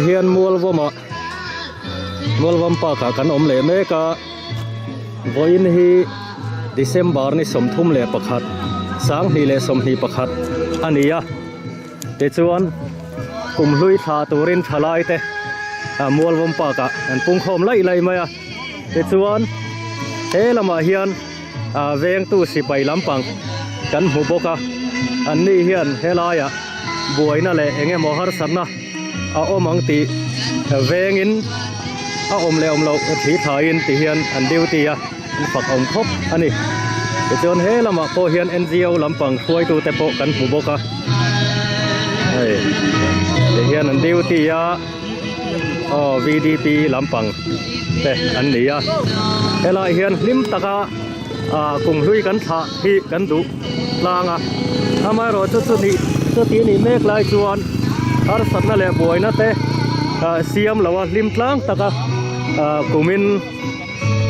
hian Mualvawmah Mualvawm park ah kan awm leh mek a vawiin hi December ni 31 2021 a ni a tichuan kum hlui thla turin thalai te Mualvawm park ah an pungkhawm laih laih mai a tichuan he lamah hian vengtu sipai lampang kan hmu bawk a an ni hian helaiah buaina leh eng emaw harsatna a awm ang tih vengin a awm leh awm loh thli thlaiin ti hian an duty a an fak awm khawp a ni tichuan he lamah pawh hian N G O lampang hruaitute pawh kan hmu bawk a hei ti hian an duty a aw V D P lampang te an ni a helaiah hian hlim taka ah kum hlui kan thlah hi kan duh tlang a amaherawhchu chu nih chuti nih mek lai chuan harsatna leh buaina te ah siam lo a hlim tlang taka ah kumin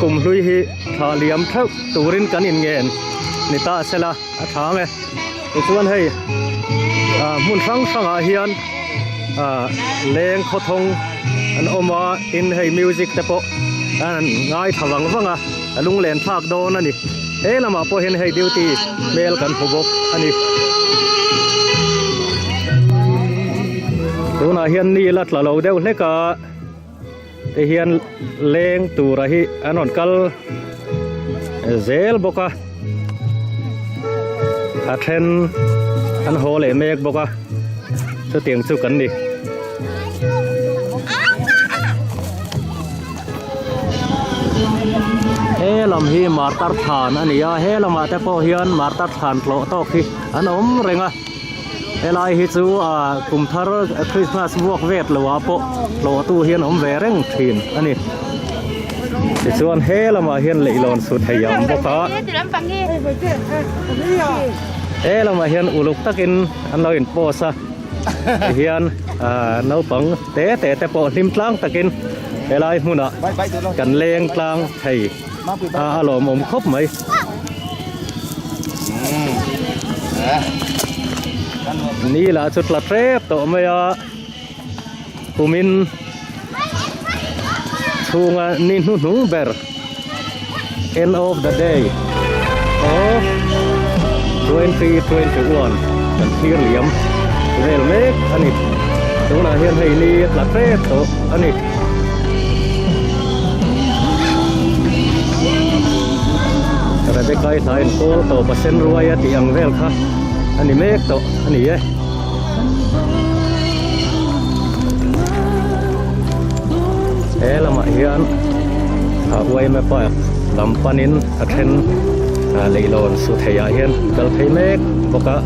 kum hlui hi thlah liam theuh turin kan inngen ni ta sela a thang e tichuan hei ah hmun hrang hrangah hian ah leng khawthawng an awm a tin hei music te pawh an ngaithla vang vang a. A lunglen thlak dawn a ni. He lamah pawh hian hei duty hmel kan hmu bawk a ni. Tunah hian ni la tla lo deuh hlek a, ti hian leng tura hi an rawn kal zel bawk a, a then an haw leh mek bawk a, chutiang chu kan ni. He lam hi martar thlan a ni a he lamah te pawh hian martar thlan tlawh tawk hi an awm reng a helai hi chu ah kum thar christmas vuak vet lo ah pawh tlawh tu hi an awm ve reng thin a ni tichuan he lamah hian leihlawn su thei a awm bawk a he lamah hian uluk takin an lo in post a tihian ah naupang te te te pawh hlim tlang takin helai hmunah kan leng tlang thei a a lawmawm khawp mai. Ni lah chu tla tep tawh mai a kumin chhunga ni hnuhnung ber end of the day of 2021 kan thlir liam vel mek a ni tunah hian hei ni a tla tep tawh a ni. Rebecca i hla in kawl tawp a sen ruai a tih ang vel kha a ni mek tawh a ni e. He lamah hian ah yma park lam panin a then ah leihlawn su theiah hian kal phei mek bawk a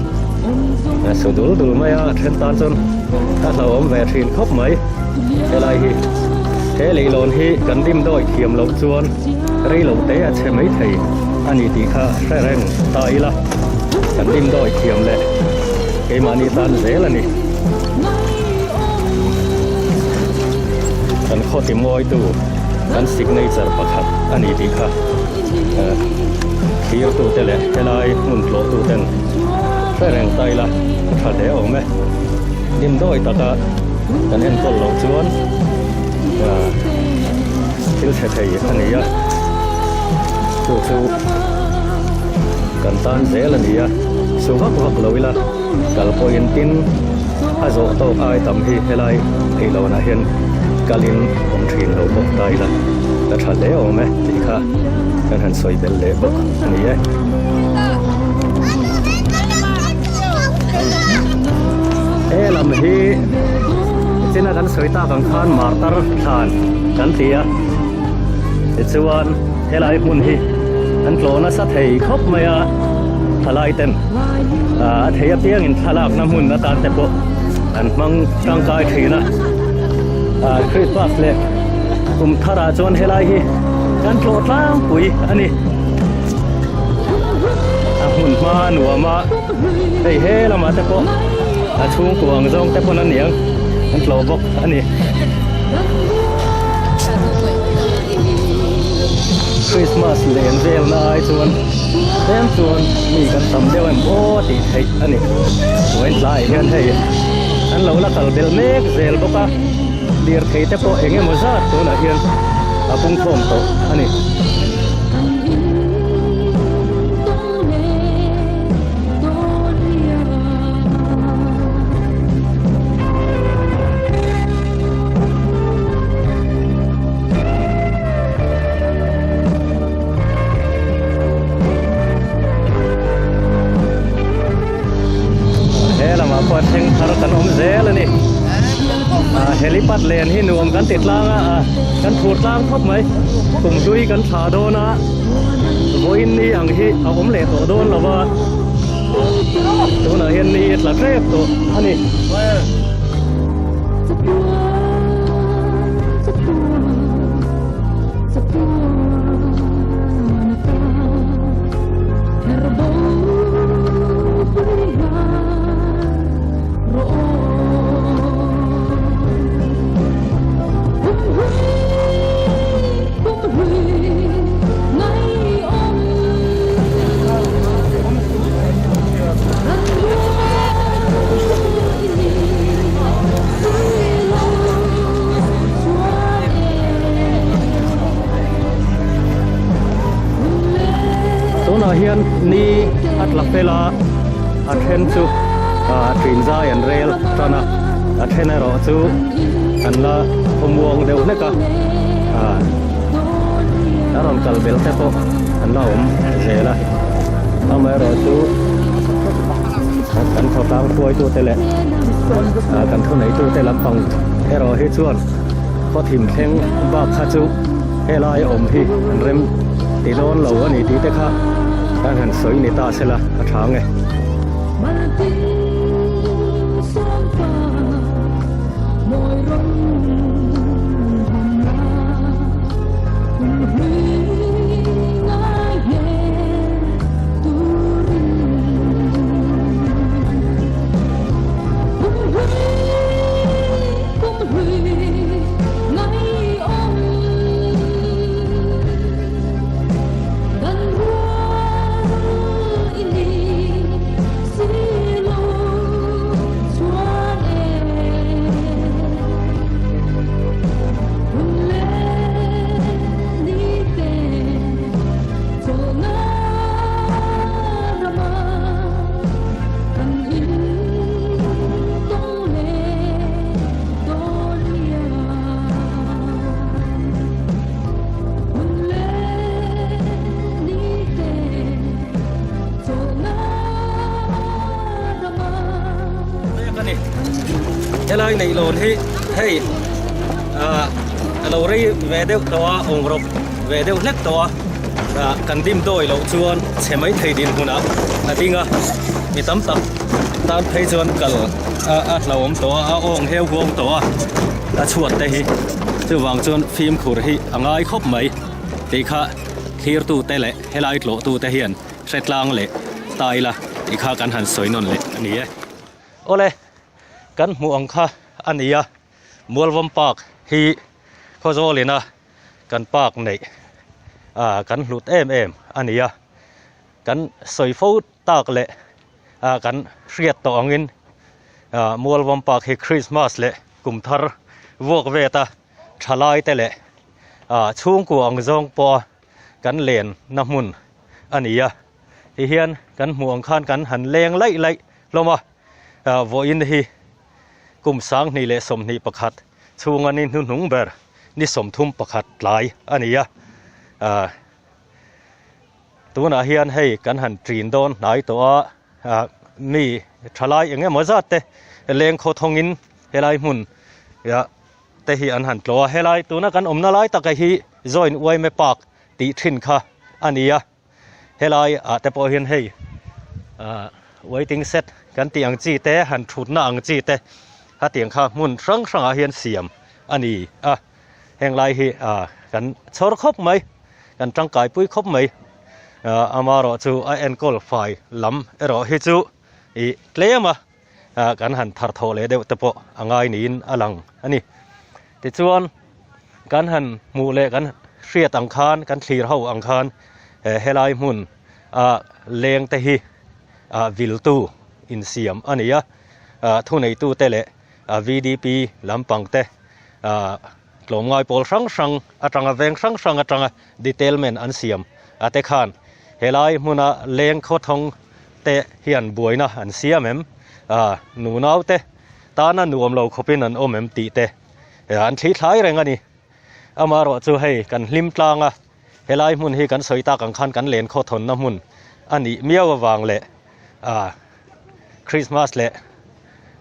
a su dul dul mai a a then tan chuan a hlauhawm ve thin khawp mai helai hi he leihlawn hi kan dim dawi thiam loh chuan rei lo te a chhe mai thei a ni tih kha hre reng ta ila kan dim dawi thiam leh keimahni tan zel a ni. Kan khaw ti mawitu kan signature pakhat a ni tih kha thirtute leh helai hmun tlawhtuten hre reng ta ila a tha hle awm e. Dimdawi taka kan enkawl loh chuan thil chhe thei a ni a, chu chu kan tan zel a ni a, su vak vak lo ila. Kal pawhin tin a zawh tawk ai tam hi helai eilohnah hian kalin awm thin lo bawk ta ila ka tha hle awm e tih kha kan han sawi belh leh bawk a ni e. He lam hi china kan sawi tak ang khan martar thlan kan ti a tichuan helai hmun hi an tlawh nasa thei khawp mai a. Thalai ten a thei apiangin thlalakna hmun atan te pawh an hmang tangkai thin a, Christmas leh kum tharah chuan helai hi kan tlawh tlangpui a ni. A hmun hma a nuam a, hei he lamah te pawh a chhungkua ang zawng te pawn a niang an tlawh bawk a ni. Christmas len velna ai chuan tlem chuan mi kan tam deuh em aw tih theih a ni. Vawiin tlaiah hian hei an lo la kal belh mek zel bawk a. Lirthei te pawh eng emaw zat tunah hian a pungkhawm tawh a ni. He lamah pawh thleng thar kan awm zel a ni. Helipad len hi nuam kan ti tlang a, kan phur tlang khawp mai. Kum hlui kan thlah dawn a, vawiin ni ang hi a awm leh tawh dawn lo va, tunah hian ni a tla hrep tawh a ni. Tunah hian ni a tla fel a, a then chu ṭin zai an rel tan a, a then erawh chu an la khawmuang deuh hlek a, a rawn kal belh te pawh an la awm zel a, amaherawhchu kan khawtlang hruaitute leh kan thuneitute lampang erawh hi chuan khawthim thleng bak kha chu helai awm hi an rem ti dawn lo a ni tih te kha kan han sawi ni ta sela a tha ang e. Helai Neihlawn hi hei ah a lo rei ve deuh tawh a awng rawp ve deuh hlek tawh a ah kan dim dawi loh chuan chhe mai thei dinhmunah a ding a mi tam tak tan phei chuan kal a a hlauhawm tawh a a awng heu huau tawh a a chhuat te hi chuvang chuan fimkhur hi a ngai khawp mai tih kha thlirtute leh helai tlawhtute hian hre tlang leh ta ila tih kha kan han sawi nawn leh a ni e. Awle, kan hmuh ang kha a ni a, Mualvawm Park hi Khawzawlina kan park neih ah kan hlut em em a ni a, kan sawi fo tak leh ah kan hriat tawh angin ah Mualvawm Park hi Christmas leh kum thar vuak vet a thalai te leh ah chhungkua ang zawng pawha kan len na hmun a ni a ti hian kan hmuh ang khan kan han leng laih laih hlawm a ah vawiin hi kum 2021 chhunga ni hnuhnung ber ni 31 tlai a ni a ah tunah hian hei kan han ṭin dawn hnai tawh a ah mi thalai eng emaw zat te leng khaw thawngin helai hmun ah te hi an han tlawh a helai tuna kan awmna lai taka hi join uaime park tih thin kha a ni a helai ah te pawh hian hei ah waiting shed kan tih ang chi te han thutna ang chi te hetiang kha hmun hrang hrangah hian siam a ni a heng lai hi ah kan chhawr khawp mai kan tangkai pui khawp mai ah amaherawh chu a enkawl fai lam erawh hi chu ih tlem a. ah kan han thar thawh leh deuh te pawh a ngai niin a lang a ni. Tichuan kan han hmuh leh kan hriat ang khan kan thlir ho ang khan eh helai hmun ah leng te hi ah viltu insiam a ni a, ah thuneitu te leh ah VDP lampang te. ah tlawmngai pawl hrang hrang atanga veng hrang hrang atanga detailment an siam a te khan helai hmuna leng khawthawng te hian buaina an siam em ah nunau te tana nuam lo khawpin an awm em tih te an thli thlai reng a ni. Amaherawh chu hei kan hlim tlang a, helai hmun hi kan sawi tak ang khan kan len khawthawnna hmun a nih miau avang leh ah Christmas leh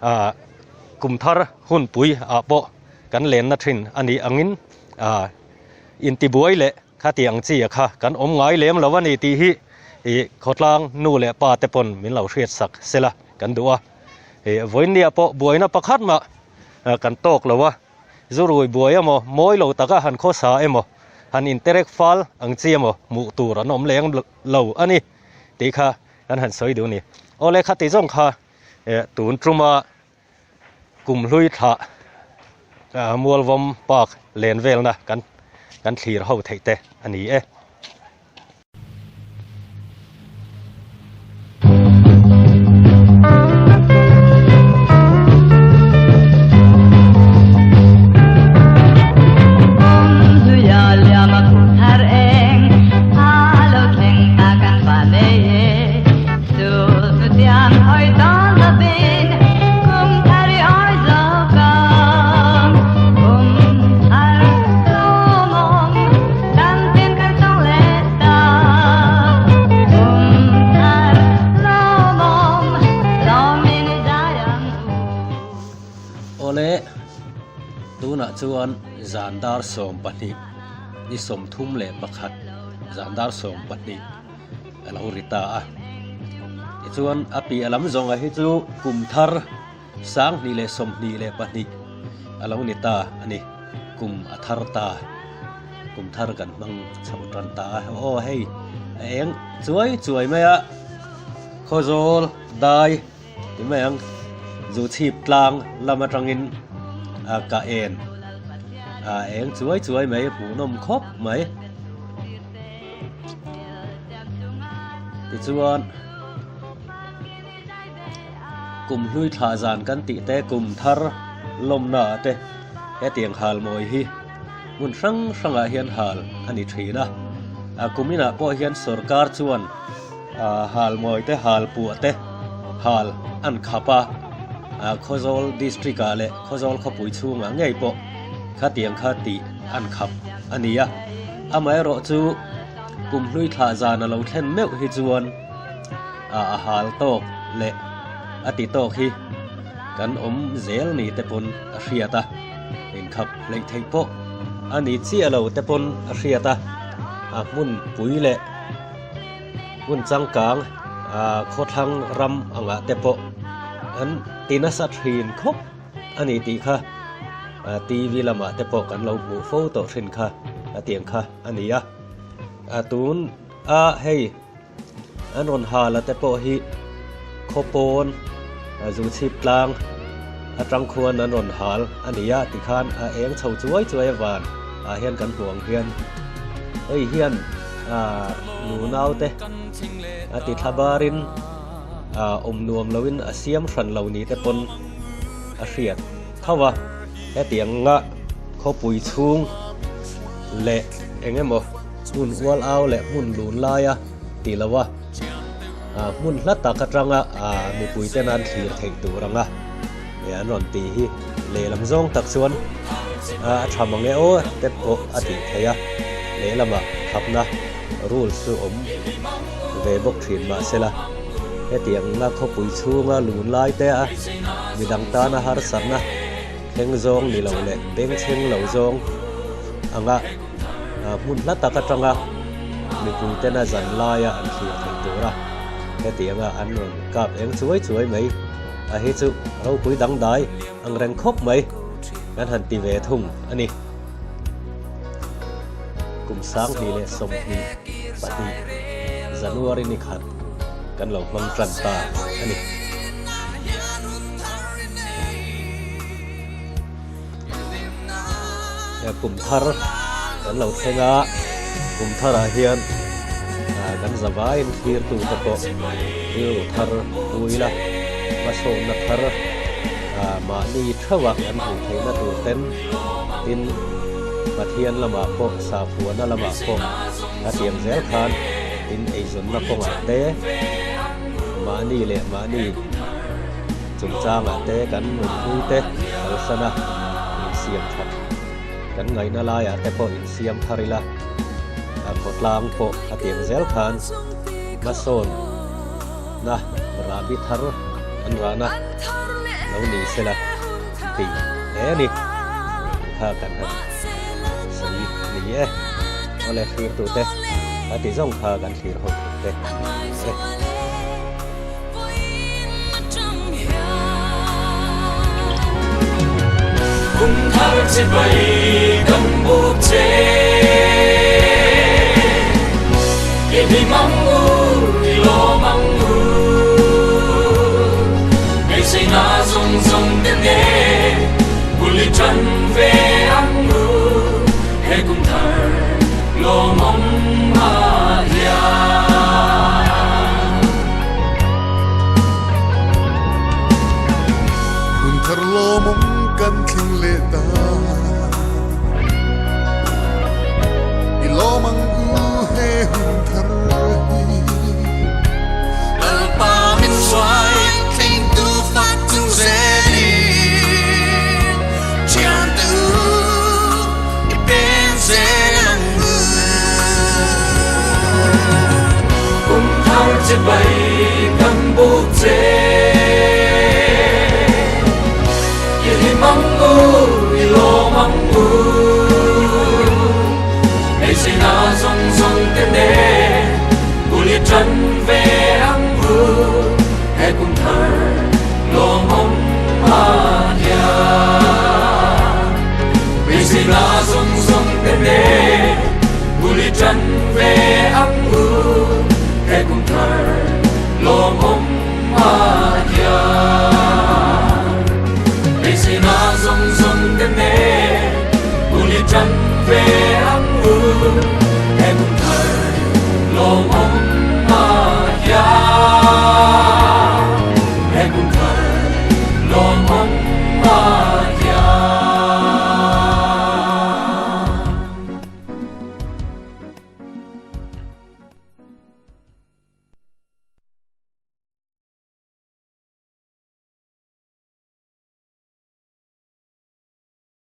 ah kum thar hunpui ah pawh kan lenna thin a nih angin ah intibuai leh khati ang chi a kha kan awm ngai lem lo a ni tih hi ih khawtlang nu leh pa te pawn min lo hriat sak sela kan duh a. Ih vawiinnia pawh buaina pakhat mah kan tawk lo a. Zurui buai emaw, mawi lo taka han khawsa emaw, han interek fal ang chi emaw hmuh tur an awm leng lo a ni tih kha kan han sawi duh a ni. Awle khati zawng kha tun tuma Kumhlui thlah Mualvawm Park len velna kan kan thlir ho theih te a ni e. Awle, tunah chuan zan dar 12, ni 31 zan dar 12 a lo ri ta a. Tichuan a piah lam zawnga hi chu kum thar 2022 a lo ni ta a ni, kum a thar ta, kum thar kan hmang chho tan ta a, aw hei a eng chuai chuai mai a, Khawzawl dai ti mai ang, zu chhip tlang lam atangin a ka en a eng chuai chuai mai hmuhnawm khawp mai. Tichuan. Kum hlui thlah zan kan tih te, kum thar lawmna ah te hetiang hal mawi hi hmun hrang hrangah hian hal a ni thin a. A kum inah pawh hian sorkar chuan hal mawi te, hal puah te hal an khap a, Khawzawl district ah leh Khawzawl khawpui chhungah ngei pawh khatiang kha tih an khap a ni a. Amaherawhchu kum hlui thlah zan a lo thlen meuh hi chuan a hal tawk leh a ti tawk hi kan awm zel ni te pawn a hriat a, inkhap hleih theih pawh a ni chiah lo te pawn a hriat a, a hmun pui leh hmun changkang khawthlang ram angah te pawh an ti nasa thin khawp a ni tih kha TV lamah te pawh kan lo hmuh fo tawh thin kha a tiang kha a ni a, a tun a hei. An rawn hal a te pawh hi khawpawn zu chhip tlang atang khuan an rawn hal a ni a tikhan a eng chho chuai chuai a van ah hian kan hmuh ang hian hei hian ah nunau te a ti thla barin ah awm nuam loin a siam hran lo ni te pawn a hriat tho a hetiang nga khawpui chhung leh eng emaw hmun ual au leh hmun lun laia tih lo a, hmun hla tak atanga mipui ten an thlir theih tur anga an rawn tih hi lehlam zawng tak chuan a tha mang e aw te pawh a tih theih a, lehlamah khapna rules chu awm ve bawk thin mahsela hetiang khawpui chhunga lun lai te a midang tana harsatna thleng zawng ni lo leh bengchheng lo zawng anga hmun hla tak atanga mipui tena zan laia an thlir theih tura hetianga an rawn kap eng chuai chuai mai a hi chu ropui dangdai ang reng khawp mai kan han ti ve thung a ni. Kum 2022 January ni khat kan lo hmang tan ta a ni. Kum thar kan lo thleng a, kum tharah hian kan zavaiin thlirtu te pawh rilru thar pu ila, hmasawnna thar. Mahni theuha kan hmuh theihna tur ten tin Pathian lamah pawh sakhuana lamah pawh a tiang zel khan tin eizawnna kawngah te mahni leh mahni chungchangah te kan nunpui te kalsan a insiam that kan ngaihna laiah te pawh insiam thar ila a khawtlang pawh a tiang zel khan hmasawn na rahbi thar an rahna lo ni sela tih hle a ni. Kha kan han sawi ni e. Awle thlir tute a ti zawng kha kan thlir ho thei te e. Kum thar chibai kan buk che I hlim ang u, i lawm ang u Beiseina zawng zawng te nen bul i tan ve ang u He kum thar lawmawm ah hian. Hun thar lawmawm kan thleng leh ta. I lawm ang u he hun thar hi. Lalpa min hruai thleng tu fak chung zelin Thian te u i pen zel ang u. Kum thar chibai kan buk che. I hlim ang u, i lawm ang u. Beiseina zawng zawng te nen bul i tan ve ang u. He kum thar lawmawm a hian. Beiseina zawng zawng te nen bul i tan ve ang u. He kum thar lawmawm.